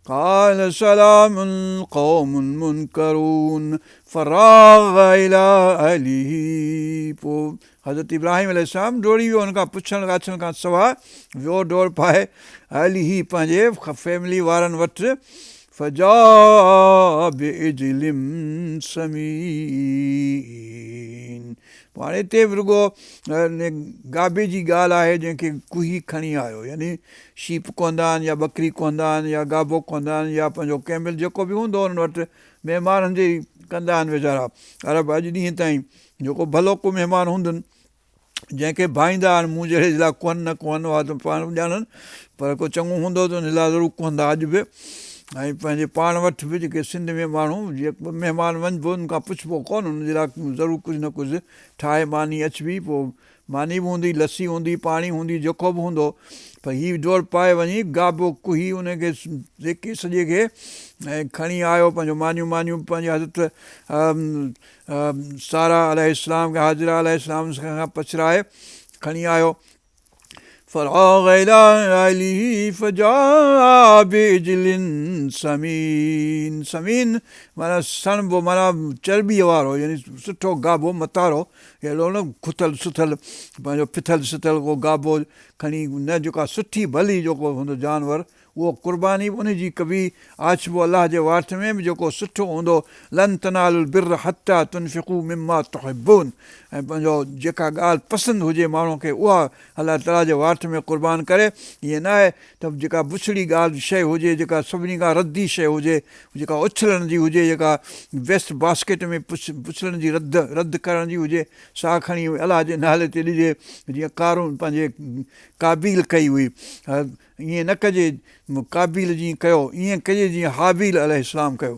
قال سلام قوم منڪرون فراغ الي اهله پوء حضرت ابراهيم عليه السلام ڊوڙي ويو ان کان پڇڻ ڳاڇڻ کان سواء ويو ڊوڙ پائي اهله پنهنجي فيملي وارن وٽ فجاء بعجل سمين پوء هاڻي هتي به رڳو گابي جي ڳالهه آهي جنهن کي ڪهي کڻي آيو يعني شيپ ڪهندا آهن يا ٻڪري ڪهندا آهن يا گابو ڪهندا آهن يا پنهنجو ڪيمل جيڪو به هوندو انهن وٽ مهمانن جي ڪندا آهن ويچارا عرب اڄ ڏينهن تائين جيڪو ڀلو ڪو مهمان هوندن جنهن کي ڀائيندا آهن مون جهڙي جي لاء ڪهن نه ڪهن اها ته پاڻ ڄاڻن پر ڪو چڱو هوندو ته ان لاء ضرور ڪهندا اڄ به ۽ پنهنجي پاڻ وٽ به جيڪي سنڌ ۾ ماڻهو جيڪو مهمان وڃبو ان کان پڇبو ڪونه ان جي لاء ضرور ڪجهه نه ڪجهه ٺاهي ماني اچبي پوء ماني به هوندي، لسي هوندي، پاڻي هوندي، جيڪو به هوندو، پر هي ڊوڙ پائي وڃي گابو ڪهي ان کي سيڪي سڄي کي ۽ کڻي آيو پنهنجو مانيون مانيون پنهنجي حضرت ساره عليه السلام کي هاجره عليه السلام کان پڇرائي کڻي آيو. فراغ الي اهله فجاء بعجل سمين سمين معنيٰ سڻڀو معنيٰ چرٻيء وارو يعني سٺو گابو متارو اهڙو نه کٿل سٿل پنهنجو ڦٿل سٿل ڪو گابو کڻي نه جيڪا سٺي ڀلي جيڪو هوندو جانور اهو قرباني به ان جي ڪبي، آڇبو الله جي واٽ ۾ به جيڪو سٺو هوندو، لن تنالوا البر حتي تنفقوا مما تحبون ۽ پنهنجو جيڪا ڳالهه پسند هجي ماڻهو کي اها الله تعالي جي واٽ ۾ قربان ڪري، ائين نه آهي ته جيڪا بڇڙي ڳالهه شيء هجي جيڪا سڀني کان ردي شيء هجي جيڪا اڇلڻ جي هجي جيڪا ويسٽ باسڪيٽ ۾ اڇلڻ جي رد رد ڪرڻ جي هجي سا کڻي الله جي نالي تي ڏجي جيئن قارون پنهنجي قابيل ڪئي هئي. ائين نه ڪجي قابيل جيئن ڪيو، ائين ڪجي جيئن هابيل عليه السلام ڪيو.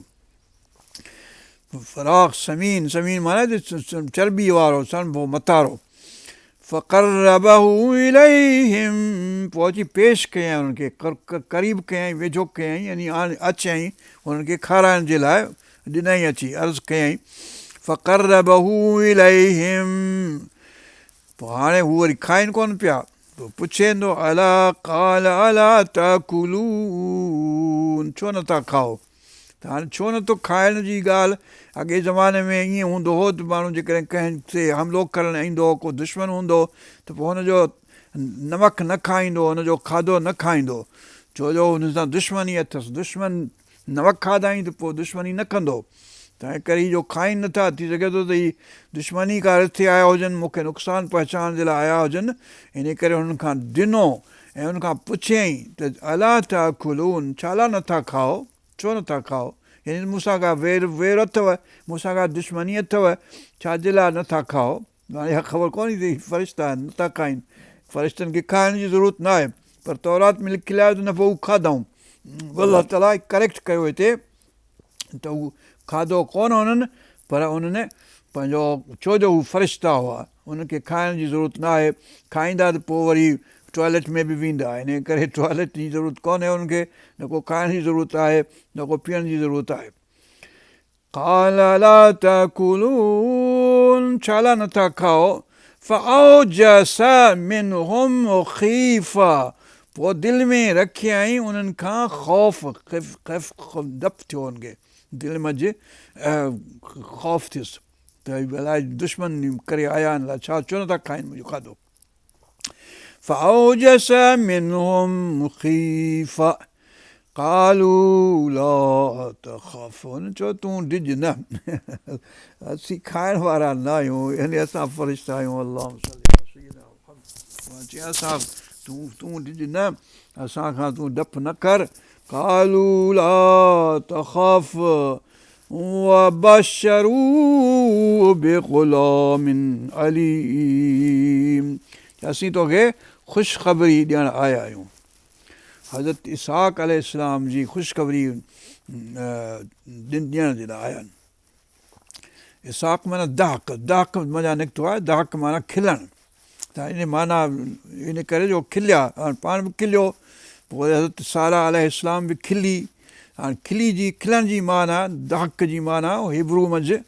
فراغ سمين، سمين معنيٰ چرٻيء وارو، سڻڀو، متارو. فقربه اليهم پوء اچي پيش ڪيائين انهن کي، قريب ڪيائين، ويجهو ڪيائين يعني آڇيائين انهن کي کارائڻ جي لاء ڏنائين اچي عرض ڪيائين. فقربه اليهم پوء هاڻي هو وري کائن ڪونه پيا. پوء پڇين ٿو الا قال الا تاڪلون ڇو نٿا کائو؟ ته هاڻي ڇو نٿو کائڻ جي ڳالهه اڳئين زماني ۾ ائين هوندو هو ته ماڻهو جيڪڏهن ڪنهن تي حملو ڪرڻ ايندو هو ڪو دشمن هوندو هو ته پوء هن جو نمڪ نه کائيندو هو هن جو کاڌو نه کائيندو هو ڇو جو هن سان دشمني اٿس دشمن نمڪ کاڌائين ته پوء دشمني نه ڪندو. تنهن ڪري هي جو کائين نه ٿا، ٿي سگهي ٿو ته هي دشمني ڪا رٿي آيا هجن، مون کي نقصان پهچائڻ جي لاء آيا هجن، انهي ڪري هنن کان ڊنو ۽ انهن کان پڇيائين ته الا تاڪلون، ڇا لاء نه ٿا کائو، ڇو نه ٿا کائو؟ يعني مون سان ڪا وير وير اٿو، مون سان ڪا دشمني اٿو، ڇا جي لاء نه ٿا کائو؟ هاڻي اها خبر ڪونهي ته هي فرشتا آهن نٿا کائين. فرشتن کي کائڻ جي ضرورت نه آهي پر تورات ۾ لکيل آهي ته نه پوء هو کاڌائون. الله تعاليٰ ڪريڪٽ ڪيو هتي ته هو کاڌو ڪونه هنن پر انهن پنهنجو ڇو جو هو فرشتا هئا انهن کي کائڻ جي ضرورت نه آهي کائيندا ته پوء وري ٽوائليٽ ۾ به ويندا انهي ڪري ٽوائليٽ جي ضرورت ڪونهي انهن کي نه ڪو کائڻ جي ضرورت آهي نه ڪو پيئڻ جي ضرورت آهي. قال الا تاڪلون ڇا لاء نٿا کائو فاوجس منهم خيفه پوء دل ۾ رکيائين انهن کان خوف خيف ڊپ ٿيو ان کي دل منجهه خوف ٿيس ته الائي دشمن ڪري آيا آهن الائي ڇا ڇو نٿا کائين منهنجو کاڌو فاوجس منهم خيفه قالوا لا تخف هن چيو تون ڊڄ نه اسين کائڻ وارا نه آهيون يعني اسان فرشتا آهيون اللهم صل علي سيدنا محمد چي اسان تون تون ڊڄ نه اسان کان تون ڊپ نه ڪر قالوا لا تخف وبشروه بغلام عليم اسين توکي خوشخبري ڏيڻ آيا آهيون حضرت اسحاق عليه السلام جي خوشخبري ڏيڻ جي لاء آيا آهن اسحاق معنيٰ ضحڪ، ضحڪ منجهان نڪتو آهي، ضحڪ معنيٰ کلڻ ته ان معنيٰ ان ڪري جو کليا هاڻي پاڻ به کليو پوء حضرت ساره عليه السلام به کلي هاڻي کلي جي کلڻ جي معنيٰ ضحڪ جي معنيٰ هيبرو منجهه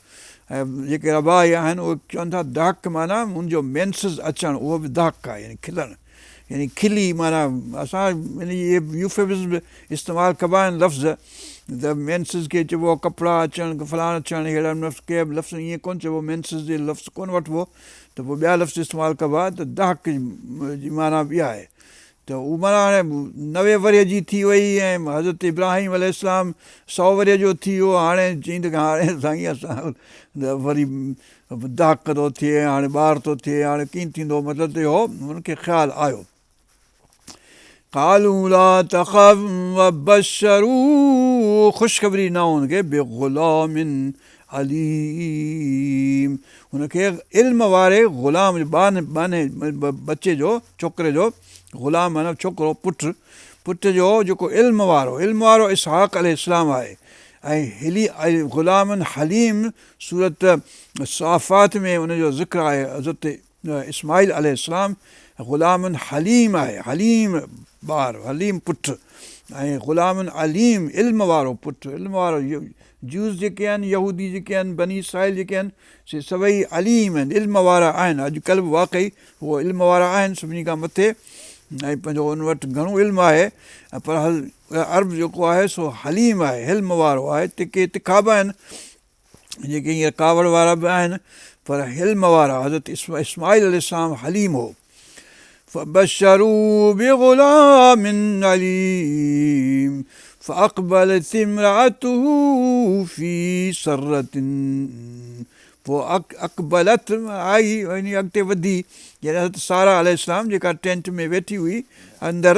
۽ جيڪي ربائي آهن اهي چون ٿا ضحڪ معنيٰ ان جو مينسز اچڻ اهو به ضحڪ آهي يعني کلڻ يعني کلي معنيٰ اسان ان جي يوفيمزم به استعمال ڪبا آهن لفظ ته مينسز کي چئبو آهي ڪپڙا اچڻ فلاڻ اچڻ اهڙا لفظ ڪي به لفظ ائين ڪونه چئبو مينسز جي لفظ ڪونه وٺبو ته پوء ٻيا لفظ استعمال ڪبا ته دهڪ جي معنيٰ به اها آهي ته هو معنيٰ هاڻي 90 ورهيه جي ٿي وئي ۽ حضرت ابراهيم عليه السلام 100 ورهيه جو ٿي ويو هاڻي چئين ته هاڻي سائين اسان وري دهڪ ٿو ٿئي هاڻي ٻار ٿو ٿئي هاڻي ڪيئن ٿيندو مطلب ته اهو هن کي خيال آيو. قالوا لا تخف وبشروه خوشخبري ڏنائون هن کي بغلام عليم هن کي علم واري غلام ٻانهي ٻچي جو ڇوڪري جو غلام معنيٰ ڇوڪرو پٽ پٽ جو جيڪو علم وارو علم وارو اسحاق عليه السلام آهي ۽ غلام حليم سورة صافات ۾ ان جو ذڪر آهي حضرت اسماعيل عليه السلام غلام حليم آهي حليم ٻار حليم پٽ ۽ غلام عليم علم وارو پٽ علم وارو جوز جيڪي آهن يهودي جيڪي آهن بني اسرائيل جيڪي آهن سي سڀئي عليم آهن علم وارا آهن اڄ ڪلهه به واقعي هو علم وارا آهن سڀني کان مٿي ۽ پنهنجو ان وٽ گهڻو علم آهي پر عرب جيڪو آهي سو حليم آهي حلم وارو آهي ڪي تکا به آهن جيڪي هينئر ڪاوڙ وارا به آهن پر حلم وارا حضرت اسماعيل عليه السلام حليم هو فبشروه بغلام عليم فاقبلت امراته في صرة پوء اقبلت آئي يعني اڳتي وڌي جڏهن حضرت سارا عليه السلام جيڪا ٽينٽ ۾ ويٺي هئي اندر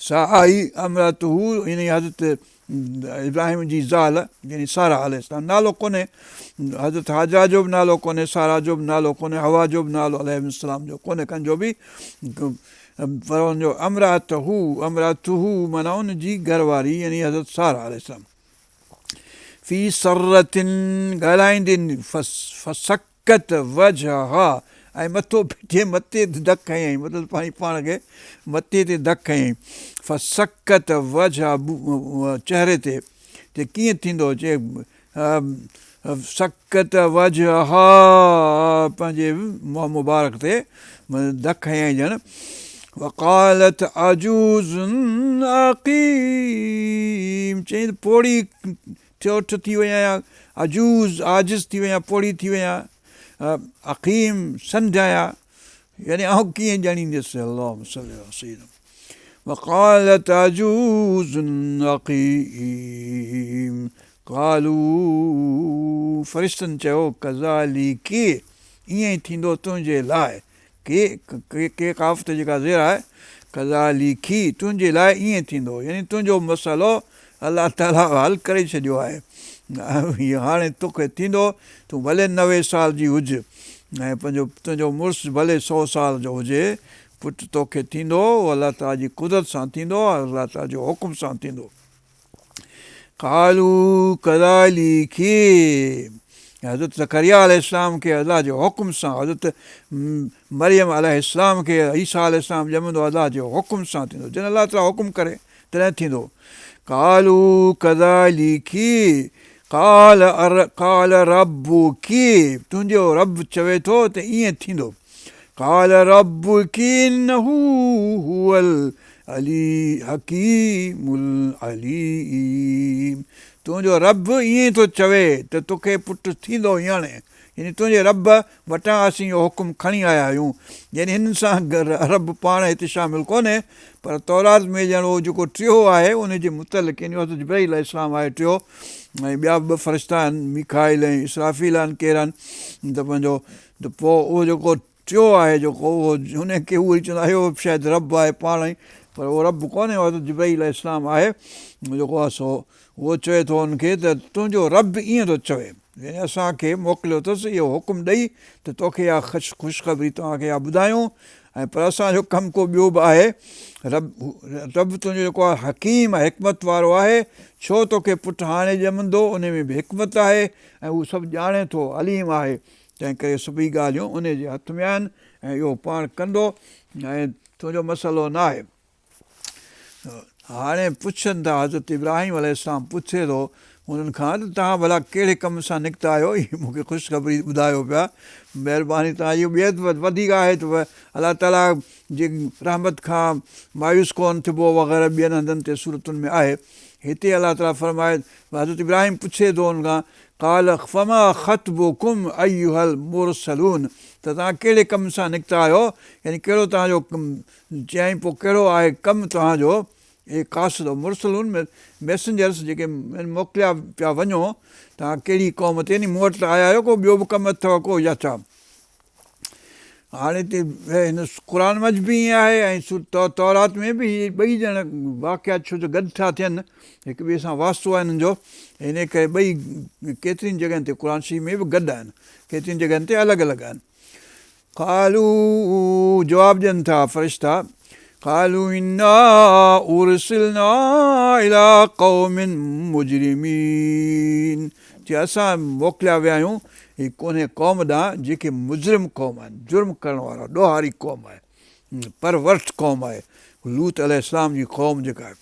سا آئي امراته يعني حضرت ابراهيم جي زال يعني سارا عليه السلام نالو ڪونهي حضرت هاجره جو به نالو ڪونهي سارا جو به نالو ڪونهي حوا جو به نالو عليه السلام جو ڪونهي ڪنهن جو به پر ان جو امراته امراته معنيٰ ان جي گهر واري يعني حضرت سارا عليه السلام في صرة ڳالهائيندي فصڪت وجهها ۽ مٿو ڦٽي مٿي تي ڌڪ هنيائين مطلب پنهنجي پاڻ کي مٿي تي ڌڪ هنيائين فصڪت وجهها چهري تي ته ڪيئن ٿيندو چي صڪت وجهها پنهنجي منهن مبارڪ تي ڌڪ هنيائين ڄڻ وقالت عجوز عقيم چيائين ته پوڙهي ٺوٺ ٿي وئي آهيان عجوز عاجز ٿي وئي آهيان پوڙهي ٿي وئي آهيان عقيم سنڍ آهيان يعني آئون ڪيئن ڄڻيندس اللهم صل علي سيدنا وقالت عجوز عقيم قالوا فرشتن چيو ڪذالڪ ائين ئي ٿيندو تنهنجي لاء ڪي ڪي ڪاف تي جيڪا زير آهي ڪذالڪ تنهنجي لاء ائين ٿيندو يعني تنهنجو مسئلو الله تعاليٰ حل ڪري ڇڏيو آهي هاڻي توکي ٿيندو تون ڀلي 90 سال جي هج ۽ پنهنجو تنهنجو مڙس ڀلي 100 سال جو هجي پٽ توکي ٿيندو اهو الله تعاليٰ جي قدرت سان ٿيندو الله تعاليٰ جي حڪم سان ٿيندو قالوا ڪذالڪ حضرت زڪريا عليه السلام کي الله جي حڪم سان حضرت مريم عليه السلام کي عيسيٰ عليه السلام ڄمندو الله جي حڪم سان ٿيندو جڏهن الله تعاليٰ حڪم ڪري تڏهن ٿيندو قالوا ڪذالڪ قال قال ربڪ تنهنجو رب چوي ٿو ته ائين ٿيندو قال ربڪ انه هو الحڪيم العليم تنهنجو رب ائين ٿو چوي ته توکي پٽ ٿيندو هياڻي يعني تنهنجي رب وٽان اسين اهو حڪم کڻي آيا آهيون يعني هنن سان رب پاڻ هتي شامل ڪونهي پر تورات ۾ ڄڻ اهو جيڪو ٽيون آهي ان جي متعلق يعني حضرت جبرائيل عليه السلام آهي ٽيون ۽ ٻيا به ٻه فرشتا آهن ميڪائيل ۽ اسرافيل آهن ڪير آهن ته پنهنجو ته پوء اهو جيڪو ٽيون آهي جيڪو اهو هن کي اهو ئي چوندا اهو شايد رب آهي پاڻ ئي پر اهو رب ڪونهي اهو حضرت جبرائيل عليه السلام آهي جيڪو آهي سو اهو چوي ٿو ان کي ته تنهنجو رب ائين ٿو چوي يعني اسان کي موڪليو اٿس اهو حڪم ڏئي ته توکي اها خوشخبري توهان کي اها ٻڌايون ۽ پر اسان جو ڪم ڪو ٻيو به آهي رب رب تنهنجو جيڪو آهي حڪيم ۽ حڪمت وارو آهي ڇو توکي پٽ هاڻي ڄمندو ان ۾ به حڪمت آهي ۽ هو سڀ ڄاڻي ٿو عليم آهي تنهن ڪري سڀئي ڳالهيون انهي جي هٿ ۾ آهن ۽ اهو پاڻ ڪندو ۽ تنهنجو مسئلو نه آهي. هاڻي پڇن ٿا حضرت ابراهيم عليه السلام پڇي ٿو انهن کان ته توهان ڀلا ڪهڙي ڪم سان نڪتا آهيو هي مون کي خوشخبري ٻڌايو پيا مهرباني توهان جي ٻئي وڌيڪ آهي ته الله تعاليٰ جي رحمت کان مايوس ڪونه ٿبو وغيره ٻين هنڌن تي سورتن ۾ آهي هتي الله تعاليٰ فرمائي حضرت ابراهيم پڇي ٿو ان کان قال فما خطبڪم ايها المرسلون ته توهان ڪهڙي ڪم سان نڪتا آهيو يعني ڪهڙو توهان جو چيائين پوء ڪهڙو آهي ڪم توهان جو اي قاصدؤ، مرسلون، ميسنجرس، جيڪي موڪليا پيا وڃو، توهان ڪهڙي قوم تي، يعني مون وٽ ته آيا آهيو، ڪو ٻيو به ڪم اٿو ڪو يا ڇا؟ هاڻي هتي هن قرآن منجه به ائين آهي ۽ تورات ۾ به هي ٻئي ڄڻ واقعا ڇو جو گڏ ٿا ٿين، هڪ ٻئي سان واسطو آهي انهن جو، انهي ڪري ٻئي ڪيترين جڳهين تي قرآن شريف ۾ به گڏ آهن، ڪيترين جڳهين تي الڳ الڳ آهن. قالوا جواب ڏين ٿا فرشتا قالوا انا ارسلنا الي قوم مجرمين چي اسان موڪليا ويا آهيون هي ڪونهي قوم ڏانهن جيڪي مجرم قوم آهن جرم ڪرڻ وارا ڏوهاري قوم آهي پرورٽ قوم آهي لوط عليه السلام جي قوم جيڪا آهي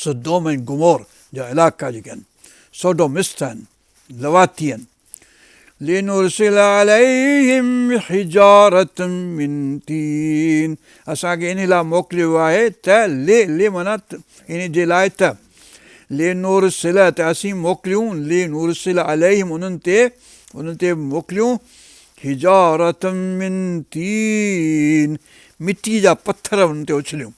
سدوم ۽ گمور جا علائقا جيڪي آهن سوڊومسٽ آهن لواطي آهن. لنرسل عليهم حجارة من طين اسان کي انهي لاء موڪليو ويو آهي ته ل ل معنيٰ انهي جي لاء ته لنرسل ته اسين موڪليون لنرسل عليهم انهن تي انهن تي موڪليون حجارة من طين مٽي جا پٿر انهن تي اڇليون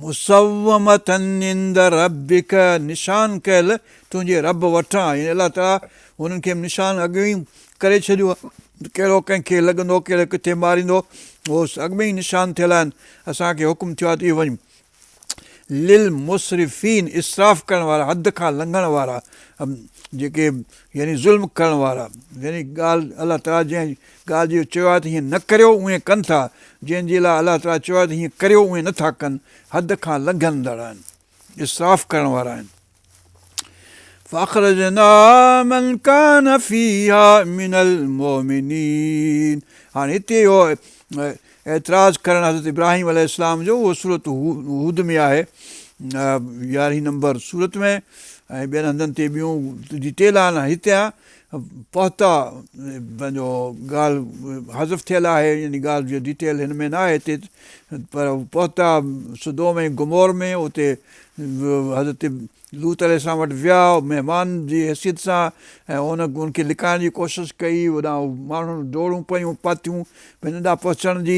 مسومة عند ربک نشان ڪيل تنهنجي رب وٽان يعني الله تعاليٰ هنن کي نشان اڳ ئي ڪري ڇڏيو آهي ڪهڙو ڪنهن کي لڳندو ڪهڙو ڪٿي ماريندو اهو اڳ ۾ ئي نشان ٿيل آهن اسان کي حڪم ٿيو آهي ته اهو وڃ للمسرفين اسراف ڪرڻ وارا حد کان لنگهڻ وارا جيڪي يعني ظلم ڪرڻ وارا يعني ڳالهه الله تعاليٰ جنهن ڳالهه جو چيو آهي ته هيئن نه ڪريو اونئين ڪن ٿا، جنهن جي لاء الله تعاليٰ چيو آهي ته هيئن ڪريو اونئين نه ٿا ڪن، حد کان لنگهندڙ آهن، اسراف ڪرڻ وارا آهن. فاخرجنا من ڪان فيها من المومنين هاڻي هتي اهو اعتراض ڪرڻ حضرت ابراهيم عليه السلام جو اهو سورت هود ۾ آهي يارهين نمبر سورت ۾ ۽ ٻين هنڌن تي ٻيون ڊيٽيل آهن هتي پهتا پنهنجو ڳالهه حذف ٿيل آهي يعني ڳالهه جو ڊيٽيل هن ۾ ناهي هتي پر پهتا سدوم ۽ گمور ۾ اتي حضرت لوط عليه السلام وٽ ويا مهمان جي حيثيت سان ۽ ان ان کي لڪائڻ جي ڪوشش ڪئي هوڏانهن ماڻهن ڊوڙون پيون پاتيون هن ڏانهن پهچڻ جي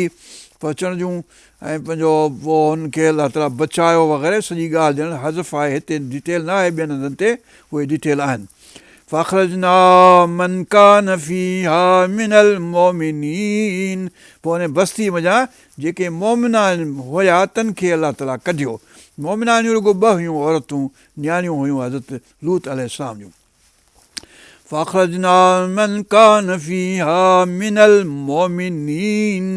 پهچڻ جون ۽ پنهنجو پوء هن کي الله تعاليٰ بچايو وغيره سڄي ڳالهه ڄڻ حذف آهي هتي ڊيٽيل نه آهي ٻين هنڌن تي اهي ڊيٽيل آهن فاخرجنا من ڪان فيها من المومنين پوء ان بستي منجهان جيڪي مومنان هيا تن کي الله تعالي ڪڍيو. مومناڻيون رڳو ٻه هيون عورتون نياڻيون هيون حضرت لوط عليه السلام جون. فاخرجنا من ڪان فيها من المومنين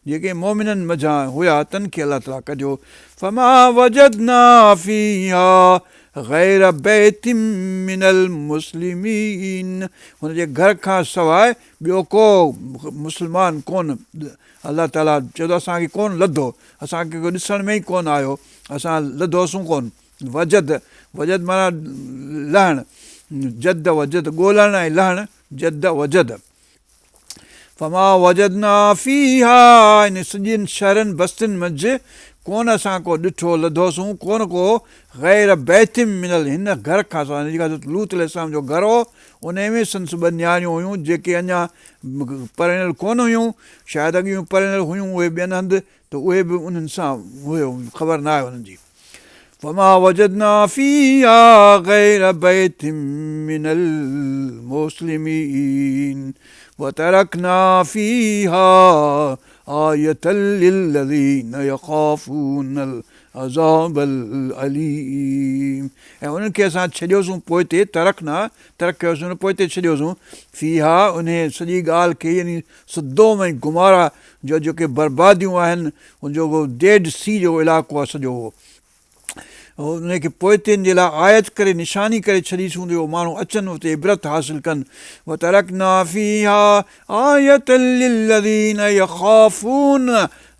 جيڪي مومنن منجهان هيا تن کي الله تعالي ڪڍيو. فما وجدنا فيها غير بيت من المسلمين هن جي گهر کان سواء ٻيو ڪو مسلمان ڪونه الله تعالي چيو ته اسان کي ڪونه لڌو اسان کي ڪو ڏسڻ ۾ ئي ڪونه آيو اسان لڌوسون ڪونه وجد وجد معنيٰ لهڻ جد وجد ڳولڻ ۽ لهڻ جد وجد فما وجدنا فيها ان سڄين شهرن بستين منجهه ڪونه اسان ڪو ڏٺو لڌوسون ڪونه ڪو غير بيت من ال هن گهر کان سواء جيڪا حضرت لوط عليه السلام جو گهر هو انهي ۾ سندس ٻه نياڻيون هيون جيڪي اڃا پرڻيل ڪونه هيون شايد اڳيون پرڻيل هيون اهي ٻين هنڌ ته اهي به انهن سان هيو خبر ناهي انهن جي فما وجدنا فيها غير بيت من المسلمين وترڪنا فيها آية للذين يخافون العذاب الاليم ۽ انهن کي اسان ڇڏيوسون پوئتي ترڪنا ترڪ ڪيوسون پوئتي ڇڏيوسون فيها انهي سڄي ڳالهه کي يعني سدوم ۽ گمورا جو جيڪي برباديون آهن ان جو ڊيڊ سي جو علائقو آهي سڄو اهو ان کي پوئتين جي لاء آيت ڪري نشاني ڪري ڇڏيسون جو ماڻهو اچن اتي عبرت حاصل ڪن وترڪنا فيها آية للذين يخافون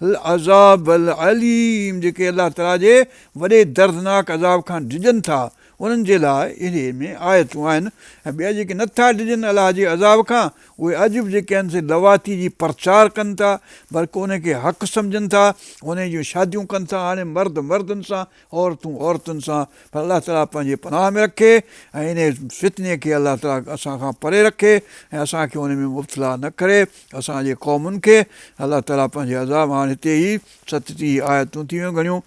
العذاب الاليم جيڪي الله تعالي جي وڏي دردناڪ عذاب کان ڊڄن ٿا. انهن جي لاء انهيء ۾ آيتون آهن ۽ ٻيا جيڪي نه ٿا ڊڄن الله جي عذاب کان اهي اڄ به جيڪي آهن سي لواطي جي پرچار ڪن ٿا بلڪ ان کي حق سمجهن ٿا انهي جون شاديون ڪن ٿا هاڻي مرد مردن سان عورتون عورتن سان پر الله تعالي پنهنجي پناهه ۾ رکي ۽ انهي فتني کي الله تعالي اسان کان پري رکي ۽ اسان کي ان ۾ مبتلا نه ڪري اسان جي قومن کي الله تعالي پنهنجي عذاب هاڻ هتي هي 37 آيتون ٿي ويون گهڻيون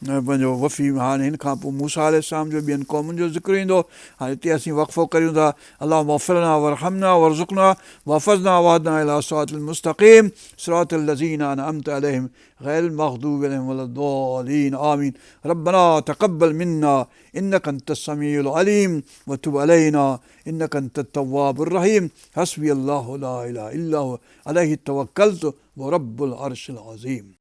پنهنجو وفي هاڻ هن کان پوء موسيٰ عليه السلام جو ٻين قومن جو ذڪر ايندو هاڻ هتي اسين وقفو ڪريون ٿا اللهم اغفر لنا وارحمنا وارزقنا واحفظنا واهدنا الى صراط المستقيم صراط الذين انعمت عليهم غير المغضوب عليهم ولا الضالين آمين ربنا تقبل منا انك انت السميع العليم وتب علينا انك انت التواب الرحيم حسبي الله لا اله الا هو عليه توكلت ورب العرش العظيم.